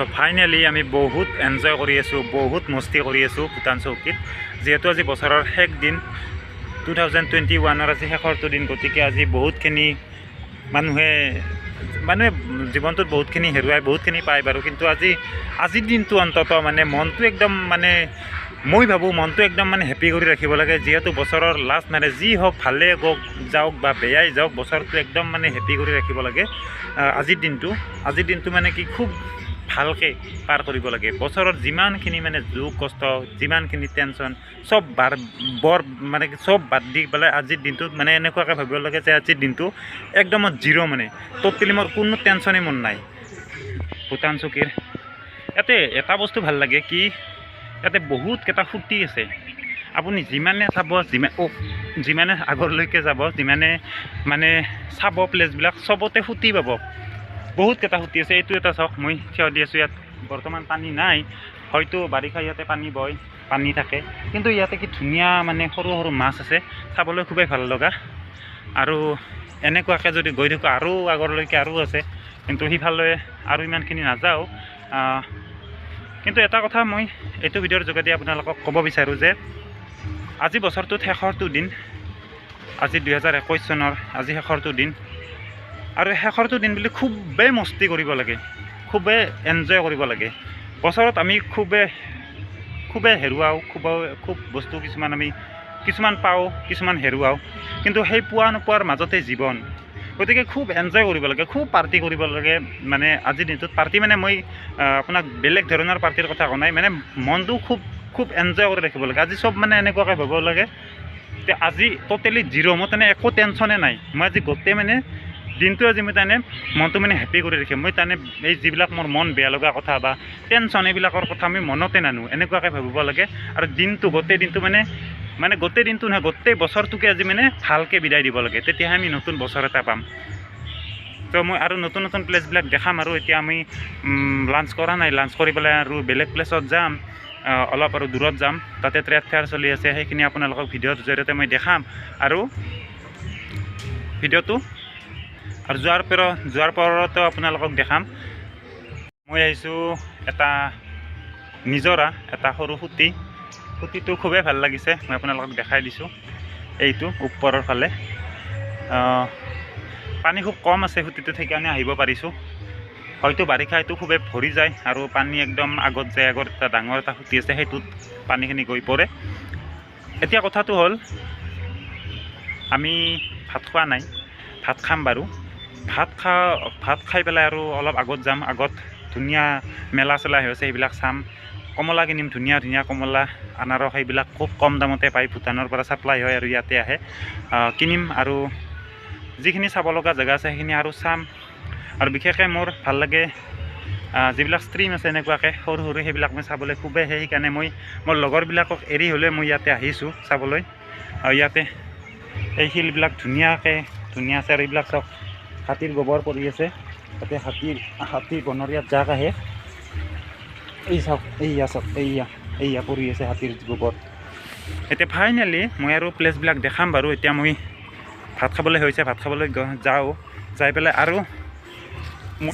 চ' finally আমি বহুত enjoy কৰি আছোঁ, বহুত মস্তি কৰি আছোঁ ভূটান চৌকীত। যিহেতু আজি বছৰৰ শেষ দিন, 2021ৰ আজি শেষৰটো দিন। গতিকে আজি বহুতখিনি মানুহে মানুহে জীৱনটোত বহুতখিনি হেৰুৱায়, বহুতখিনি পায় বাৰু। কিন্তু আজিৰ দিনটো অন্ততঃ মানে মনটো একদম মানে মই ভাবোঁ মনটো একদম মানে হেপী কৰি ৰাখিব লাগে। যিহেতু বছৰৰ লাষ্ট, মানে যি হওক, ভালেই হওক যাওক বা বেয়াই যাওক, বছৰটো একদম মানে হেপী কৰি ৰাখিব লাগে। আজিৰ দিনটো মানে কি খুব ভালকৈ পাৰ কৰিব লাগে। বছৰত যিমানখিনি মানে দুখ কষ্ট, যিমানখিনি টেনশ্যন, চব বাৰ বৰ মানে কি চব বাদ দি পেলাই আজিৰ দিনটোত মানে এনেকুৱাকৈ ভাবিব লাগে যে আজিৰ দিনটো একদম জিৰ', মানে ট'টেলি মোৰ কোনো টেনশ্যনেই মোৰ নাই। ভূটান চকীৰ ইয়াতে এটা বস্তু ভাল লাগে কি, ইয়াতে বহুতকেইটা খুঁটি আছে। আপুনি যিমানে চাব, যিমানে আগৰলৈকে যাব, যিমানে মানে চাব প্লেচবিলাক, চবতে খুঁটি পাব। বহুতকেইটা খুঁটি আছে। এইটো এটা চাওক, মই থিয় দি আছোঁ। ইয়াত বৰ্তমান পানী নাই, হয়তো বাৰিষা ইয়াতে পানী বয়, পানী থাকে। কিন্তু ইয়াতে কি ধুনীয়া মানে সৰু সৰু মাছ আছে, চাবলৈ খুবেই ভাল লগা। আৰু এনেকুৱাকৈ যদি গৈ থাকোঁ আৰু আগৰলৈকে আৰু আছে, কিন্তু সিফালে আৰু ইমানখিনি নাযাওঁ। কিন্তু এটা কথা মই এইটো ভিডিঅ'ৰ যোগেদি আপোনালোকক ক'ব বিচাৰোঁ যে আজি বছৰটোত শেষৰটো দিন, আজি 2021 চনৰ আজি শেষৰটো দিন। আৰু শেষৰটো দিন বুলি খুবেই মস্তি কৰিব লাগে, খুবেই এনজয় কৰিব লাগে। বছৰত আমি খুবেই খুবেই হেৰুৱাওঁ, খুব বস্তু কিছুমান আমি কিছুমান পাওঁ, কিছুমান হেৰুৱাওঁ, কিন্তু সেই পোৱা নোপোৱাৰ মাজতে জীৱন। গতিকে খুব এনজয় কৰিব লাগে, খুব পাৰ্টি কৰিব লাগে। মানে আজিৰ দিনটোত পাৰ্টি মানে মই আপোনাক বেলেগ ধৰণৰ পাৰ্টিৰ কথা কোৱা নাই, মানে মনটো খুব খুব এনজয় কৰি ৰাখিব লাগে। আজি চব মানে এনেকুৱাকৈ ভাবিব লাগে যে আজি ট'টেলি জিৰ', মোৰ তেনে একো টেনশ্যনে নাই। মই আজি গোটেই মানে দিনটো আজি মই তাৰমানে মনটো মানে হেপী কৰি ৰাখিম। মই তাৰমানে এই যিবিলাক মোৰ মন বেয়া লগা কথা বা টেনশ্যন, এইবিলাকৰ কথা আমি মনতে নানো, এনেকুৱাকৈ ভাবিব লাগে। আৰু দিনটো গোটেই দিনটো মানে মানে গোটেই দিনটো নহয়, গোটেই বছৰটোকে আজি মানে ভালকৈ বিদায় দিব লাগে, তেতিয়াহে আমি নতুন বছৰ এটা পাম। তো মই আৰু নতুন নতুন প্লেচবিলাক দেখাম। আৰু এতিয়া আমি লাঞ্চ কৰা নাই, লাঞ্চ কৰি পেলাই আৰু বেলেগ প্লেচত যাম, অলপ আৰু দূৰত যাম। তাতে ট্ৰেড ফেয়াৰ চলি আছে, সেইখিনি আপোনালোকক ভিডিঅ'ৰ জৰিয়তে মই দেখাম। আৰু ভিডিঅ'টো আৰু যোৱাৰ পৰতো আপোনালোকক দেখাম। মই আহিছোঁ এটা নিজৰা, এটা সৰু সুঁতি। সুঁতিটো খুবেই ভাল লাগিছে, মই আপোনালোকক দেখাই দিছোঁ। এইটো ওপৰৰ ফালে পানী খুব কম আছে সুঁতিটোত, সেইকাৰণে আহিব পাৰিছোঁ। হয়তো বাৰিষা এইটো খুবেই ভৰি যায় আৰু পানী একদম আগত যায়, আগত এটা ডাঙৰ এটা সুঁতি আছে, সেইটোত পানীখিনি গৈ পৰে। এতিয়া কথাটো হ'ল, আমি ভাত খোৱা নাই, ভাত খাম বাৰু। ভাত খাই পেলাই আৰু অলপ আগত যাম। আগত ধুনীয়া মেলা চেলা হৈ আছে, সেইবিলাক চাম। কমলা কিনিম, ধুনীয়া ধুনীয়া কমলা, আনাৰস, সেইবিলাক খুব কম দামতে পায়। ভূটানৰ পৰা ছাপ্লাই হয় আৰু ইয়াতে আহে। কিনিম আৰু যিখিনি চাব লগা জেগা আছে সেইখিনি আৰু চাম। আৰু বিশেষকৈ মোৰ ভাল লাগে যিবিলাক ষ্ট্ৰীম আছে এনেকুৱাকৈ সৰু সৰু, সেইবিলাক মই চাবলৈ খুবেই, সেইকাৰণে মই মোৰ লগৰবিলাকক এৰি হ'লেও মই ইয়াতে আহিছোঁ চাবলৈ। আৰু ইয়াতে এই শিলবিলাক ধুনীয়াকৈ ধুনীয়া আছে। আৰু এইবিলাক চাওক, হাতীৰ গোবৰ পৰি আছে তাতে। হাতী বনৰীয়াত জাক আহে। এই চাওক, এইয়া চাওক, এইয়া এইয়া পৰি আছে হাতীৰ গোবৰ। এতিয়া ফাইনেলি মই আৰু প্লেচবিলাক দেখাম বাৰু। এতিয়া মই ভাত খাবলৈ হৈছে, ভাত খাবলৈ যাওঁ। যাই পেলাই আৰু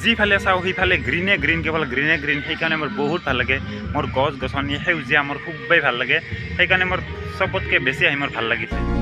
যিফালে চাওঁ সেইফালে গ্ৰীণে গ্ৰীণ, কেৱল গ্ৰীণে গ্ৰীণ। সেইকাৰণে মোৰ বহুত ভাল লাগে। মোৰ গছ গছনি সেউজীয়া মোৰ খুবেই ভাল লাগে, সেইকাৰণে মোৰ চবতকৈ বেছি আহি মোৰ ভাল লাগিছে।